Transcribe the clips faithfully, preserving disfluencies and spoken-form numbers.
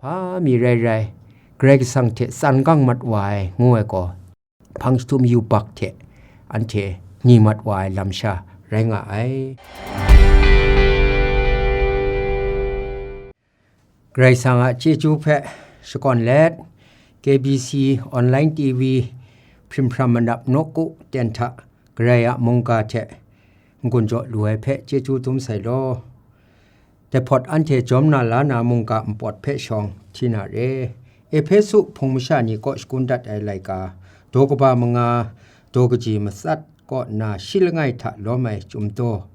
Hpa mi rai rai, Karai Kasang hte tsan gang mat wa ai, ngu ai gaw, hpang jahtum yubak hte anhte ni mat wa ai lam sha rai nga ai. Karai Kasang a chyeju hpe shakawn let, K B C Online T V hprim hpram manap nawku ten hta Karai a mungga hte n-gun jaw lu ai hpe chyeju dum sai law. Dai hpawt anhte jawm na la na mungga npawt hpe shawng hti na re. Ehpesu hpung masha ni kaw shakun dat ai laika, daw kaba manga, daw kaji matsat kaw nna shi langai hta lawm ai chyum daw.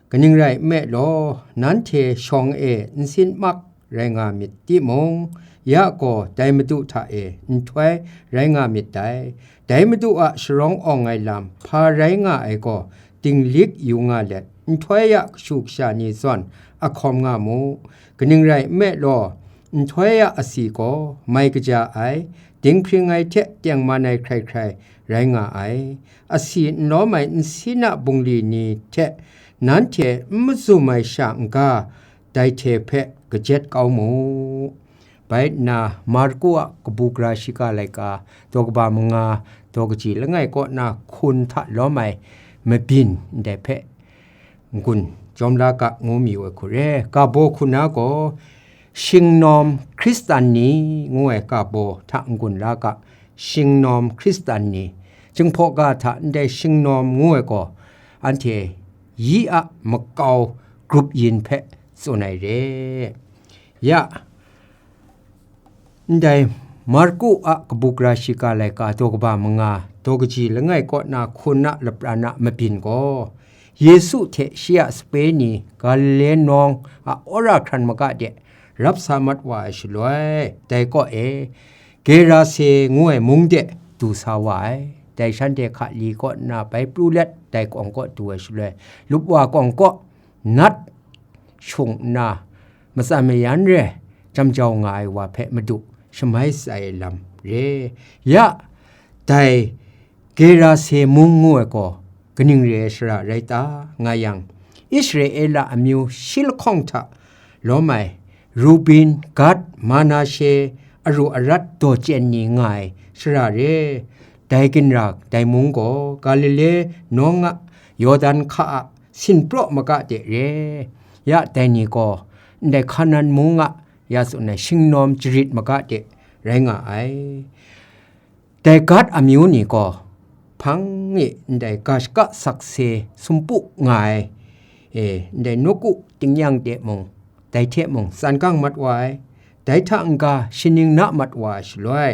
Kaning rai nme law, nanhte shawng e nsin mak rai nga myit timung, ya gaw dai Madu hta e nhtoi rai nga myit dai. Dai Madu a sharawng awng ai lam hpa rai nga ai gaw, dinglik yu nga let, nhtoi ya kashu kasha ni zawn ahkawm nga mu. Kaning rai nme law, nhtoi ya asi gaw mai kaja ai, dinghpring ai hte tengman ai hkrai hkrai rai nga ai. Asi n lawm ai nsin a bungli ni hte nanhte n mazum ai sha n-ga, dai hte hpe kajet kau mu. Bai nna, Marku a kabu gara shiga laika, daw kaba manga, daw kaji langai kaw na hkun hta lawm ai mabyin ndai hpe n-gun jawm la ga, ngu mi ai hku re. Ga baw hku na gaw, Shingnawm Hkristan ni, ngu ai ga baw hta n-gun la ga, Shingnawm Hkristan ni. Jinghpaw ga hta ndai Shingnawm ngu ai gaw, anhte yi a makau grup yin hpe tsun ai re. Ya, ndai Marku a kabu gara shiga laika, daw kaba manga, daw kaji langai kaw na hkun a lapran a mabyin gaw, Yesu hte shi a sape ni Galile nawng a wora hkran maga de rap sa mat wa ai shaloi, dai kaw e Gerase ngu ai mung de du sa wa ai. Dai shanhte hka li kaw nna bai pru let, dai kawng kaw du ai shaloi, lup wa kawng kaw nat shung nna, matsan mayan re jam jau nga ai wa hpe Madu shamai sai ai lam re. Ya, dai Gerase mung ngu ai gaw kaning re ai shara rai ta, nga yang, Israela amyu shi lahkawng hta lawm ai Rubin, Gad, Manashe, aru arat daw chyen ni nga ai shara re. Dai ginra, dai mung gaw Galile nawng a Yawdan hka a sinpraw maga de re. Ya, dai ni gaw ndai Hkanan mung a ya tsun ai shingnawm jarit maga de rai nga ai. Dai Gad amyu ni gaw, hpang e ndai ga shaka sakse sumpu nga ai, e, ndai nawku tingnyang de mung, dai hte mung tsan gang mat wa ai, dai hta n-ga shaning na mat wa ai shaloi,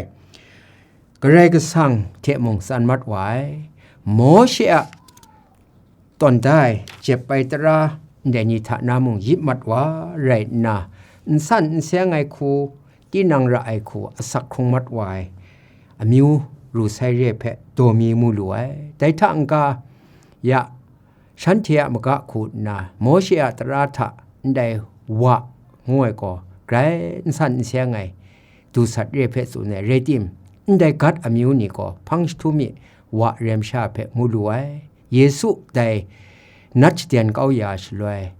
Karai Kasang hte mung tsan mat wa ai, Mawshe a tawn da ai jep ai tara ndai ni hta na mung yip mat wa rai nna, n san n seng ai hku, tinang ra ai hku asak hkrung mat wa ai amyu ru sai re hpe daw mi mu lu ai. Dai hta n-ga, ya, shanhte a maga hku nna, Mawshe a tara hta ndai wa ngu ai gaw, grai n san n seng ai du sat re hpe tsun ai, rai tim, ndai Gad amyu ni gaw hpang jahtum mi wa rem sha hpe mu lu ai. Yesu dai nat shaden kau ya shaloi,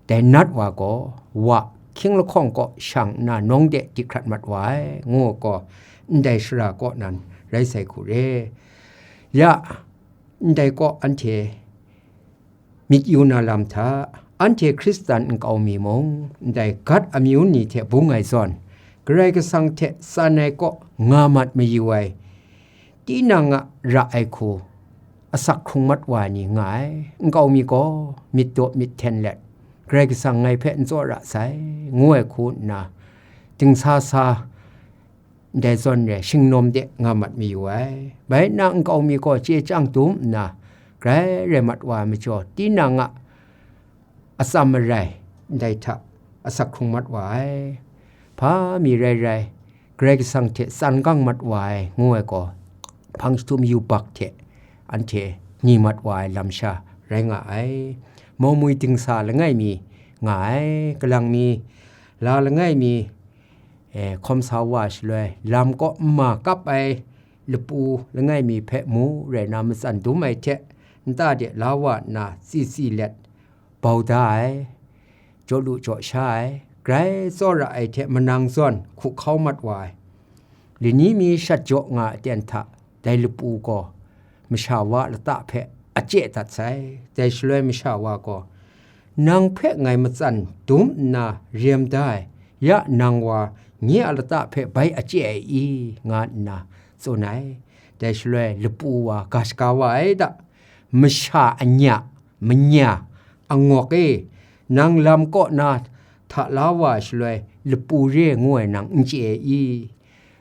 dai nat wa gaw wa hkying lahkawng kaw shang nna nawng de di hkrat mat wa ai, ngu gaw, ndai shara kaw nan rai sai hku re. Ya, ndai kaw anhte myit yu na lam hta, anhte Hkristan nkau mi mung, ndai Gad amyu ni hte bung ai zawn, Karai Kasang hte tsan ai kaw nga mat mayu ai, tinang a ra ai hku asak hkrung mat wa ai ni nga ai. Nkau mi gaw myit daw myit hten let, Karai Kasang ngai hpe n tsawra sai, ngu ai hku nna, dingsa sa ndai zawn re shingnawm de nga mat mayu ai. Bai nna nkau mi gaw chye chyang dum nna, grai rai mat wa ai majaw, tinang a atsam marai ndai hta asak hkrung mat wa ai. Hpa mi rai rai, Karai Kasang hte tsan gang mat wa ai, ngu ai gaw, hpang jahtum yubak hte anhte ni mat wa ai lam sha rai nga ai. Mawmwi dingsa langai mi nga ai, kalang mi, la langai mi, e, hkawm sa wa shaloi, lam kaw nma kap ai lapu langai mi hpe mu rai na, matsan dum ai hte nta de la wa nna, tsi tsi let bau da ai, jaw lu jaw sha ai, grai tsawra ai hte manang zawn hku hkau mat wa ai. Lani mi shat jaw nga aten hta dai lapu gaw masha wa lata hpe achye dat sai. Dai shaloi masha wa gaw, "Nang hpe ngai matsan dum nna rem da ai, ya nang wa nye a lata hpe bai achye ai i?" nga nna tsun ai. Dai shaloi lapu wa ga shaga wa ai da, "Masha anya, manya, angawk e, nang lam kaw na hta la wa ai shaloi lapu re ngu ai nang n chye ai i?"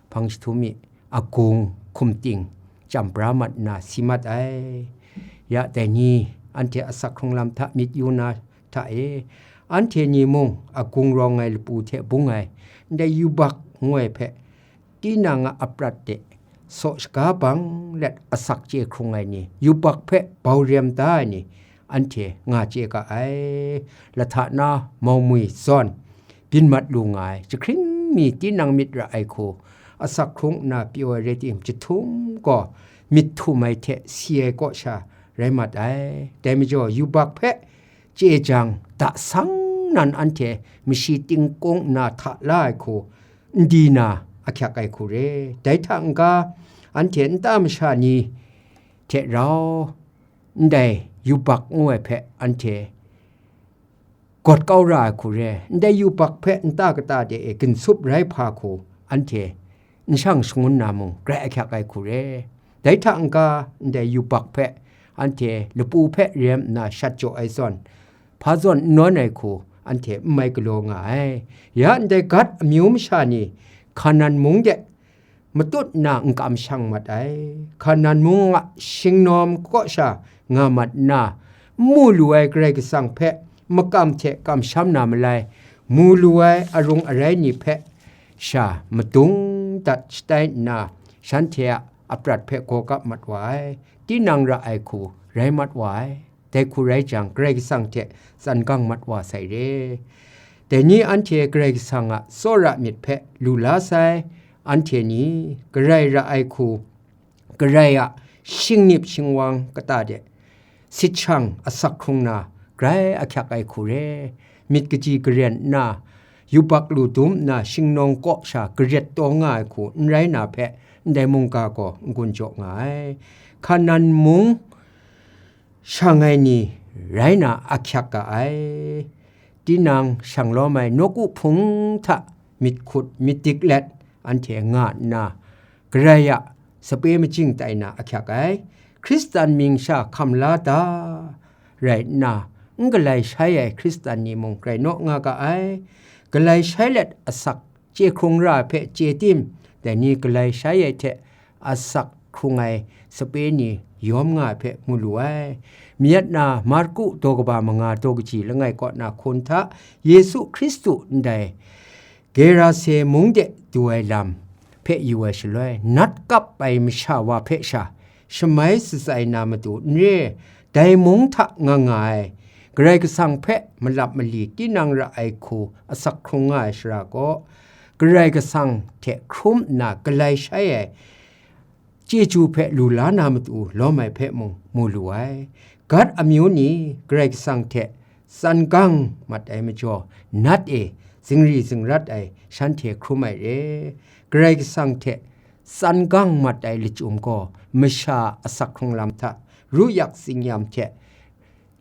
Hpang jahtum mi agung hkum ting chyam pra mat nna si mat ai. Ya dai ni anhte asak hkrung lam hta myit yu na hta e, anhte ni mung agung rawng ai lapu hte bung ai, ndai yubak ngu ai hpe tinang a aprat de saw shaga bang let asak chye hkrung ai ni, yubak hpe bau rem da ai ni, anhte nga chye ga ai. Lahta na maumwi zawn byin mat lu nga ai jahkring mi tinang myit ra ai hku asak hkrung nna pyaw ai rai tim, jahtum gaw myit htum ai hte si ai kaw sha rai mat ai. Dai majaw yubak hpe chye jang, da sang nan anhte mashi tingkung nna hta la ai hku n di na ahkyak ai hku re. Dai hta n-ga, anhte nta masha ni hte rau ndai yubak ngu ai hpe anhte gawt kau ra ai hku re. Ndai yubak hpe nta kata de e ginsup rai hpa hku anhte n shang shangun na mung grai ahkyak ai hku re. Dai hta n-ga, ndai yubak hpe anhte lapu hpe rem nna shat jaw ai zawn, hpa zawn n nawn ai hku anhte n mai galaw nga ai. Ya ndai Gad amyu masha ni Hkanan mung de matut nna n kamshang mat ai. Hkanan mung a shingnawm kaw sha nga mat nna, n mu lu ai Karai Kasang hpe makam hte kamsham na malai, mu lu ai arung arai ni hpe sha madung dat shatai nna, shanhte a aprat hpe gaw kap mat wa ai, tinang ra ai hku rai mat wa ai. Dai hku rai jang, Karai Kasang hte tsan gang mat wa sai re. Dai ni anhte Karai Kasang a tsawra myit hpe lu la sai, anhte ni Karai ra ai hku, Karai a shingnip shingwang kata de sit shang asak hkrung na grai ahkyak ai hku re. Myit kaji karen nna, yubak lu dum nna, shingnawng kaw sha garet taw nga ai hku n rai na hpe, ndai mungga gaw n-gun jaw nga ai. Hkanan mung shang ai ni rai na ahkyak ga ai. Tinang shang lawm ai nawku hpung hta myit hkut myit dik let anhte nga nna, Karai a sape majing tai na ahkyak ai. Hkristan mying sha hkam la da rai nna, n galai shai ai Hkristan ni mung grai naw nga ga ai. Galai shai let asak chye hkrung ra ai hpe chye tim, dai ni galai shai ai hte asak hkrung ai sape ni yawm nga ai hpe mu lu ai. Myit na Marku daw kaba manga daw kaji langai kaw na hkun hta, Yesu Hkristu ndai Gerase mung de du ai lam hpe yu ai shaloi, nat kap ai masha wa hpe sha shamai shatsai na matu n re, dai mung hta nga nga ai, Karai Kasang hpe malap mali tinang ra ai hku asak hkrung nga ai shara kaw, Karai Kasang hte hkrum nna galai shai ai chyeju hpe lu la na matu lawm ai hpe mung mu lu ai. Gad amyu ni Karai Kasang hte tsan gang mat ai majaw, nat e zingri zingrat ai shanhte hkrum ai re. Karai Kasang hte tsan gang mat ai lachyum gaw masha asak hkrung lam hta ru yak tsin-yam hte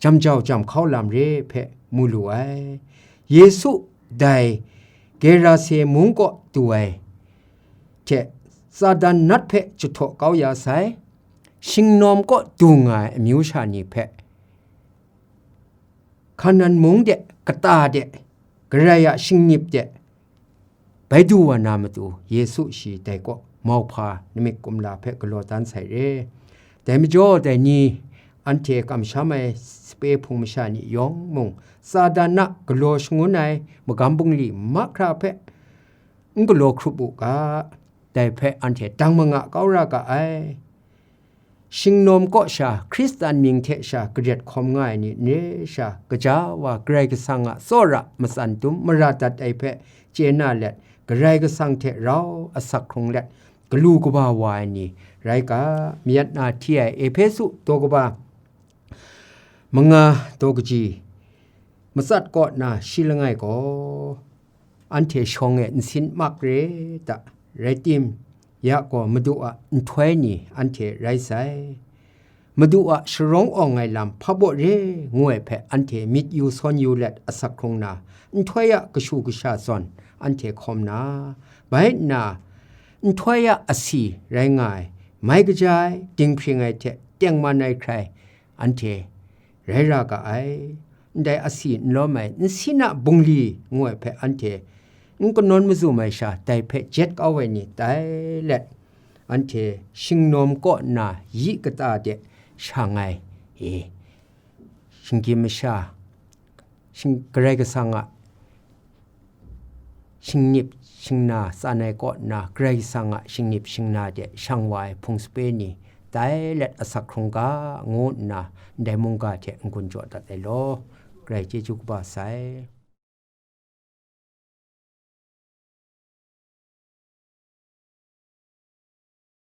jam jau jam hkau lam re hpe mu lu ai. Yesu dai Gerase mung kaw du ai hte Satan nat hpe jahtaw kau ya sai, shingnawm kaw du nga ai amyu sha ni hpe Hkanan mung de kata de Karai a shingnip de bai du wa na matu, Yesu shi dai kaw mauhpa namik kumla hpe galaw dan sai re. Dai majaw dai ni anhte kamsham ai sape hpung masha ni yawng mung, Satan a galaw shangun ai magam bungli mahkra hpe n galaw hkrup u ga, dai hpe anhte dang manga kau ra ga ai. Shingnawm kaw sha Hkristan mying hte sha garet hkawm nga ai ni n re sha, gaja wa Karai Kasang a tsawra matsan dum mara dat ai hpe chye na let, Karai Kasang hte rau asak hkrung let, galu kaba wa ai ni rai ga. Mayat na hti ai Ehpesu daw kaba manga daw kaji matsat kaw na shi langai gaw, anhte shawng e nsin mak re ta, rai tim, ya gaw Madu a nhtoi ni anhte rai sai. Madu a sharawng awng ai lam hpa baw re, ngu ai hpe anhte myit yu sawn yu let asak hkrung na, nhtoi a kashu kasha zawn anhte hkawm na, bai nna, nhtoi a asi rai nga ai, mai kaja ai, dinghpring ai hte tengman ai hkrai, anhte rai ra ga ai. Ndai asi n lawm ai, nsin a bungli ngu ai hpe anhte n kanawn mazum ai sha, dai hpe jet kau ai ni tai let, anhte shingnawm kaw nna yi kata de shang ai, e, shinggyim masha, shing-, Karai Kasang a shingnip shingna tsan ai kaw nna, Karai Kasang a shingnip shingna de shang wa ai hpung sape ni tai let asak hkrung ga, ngu nna ndai mungga hte n-gun jaw dat ai law. Karai chyeju kaba sai.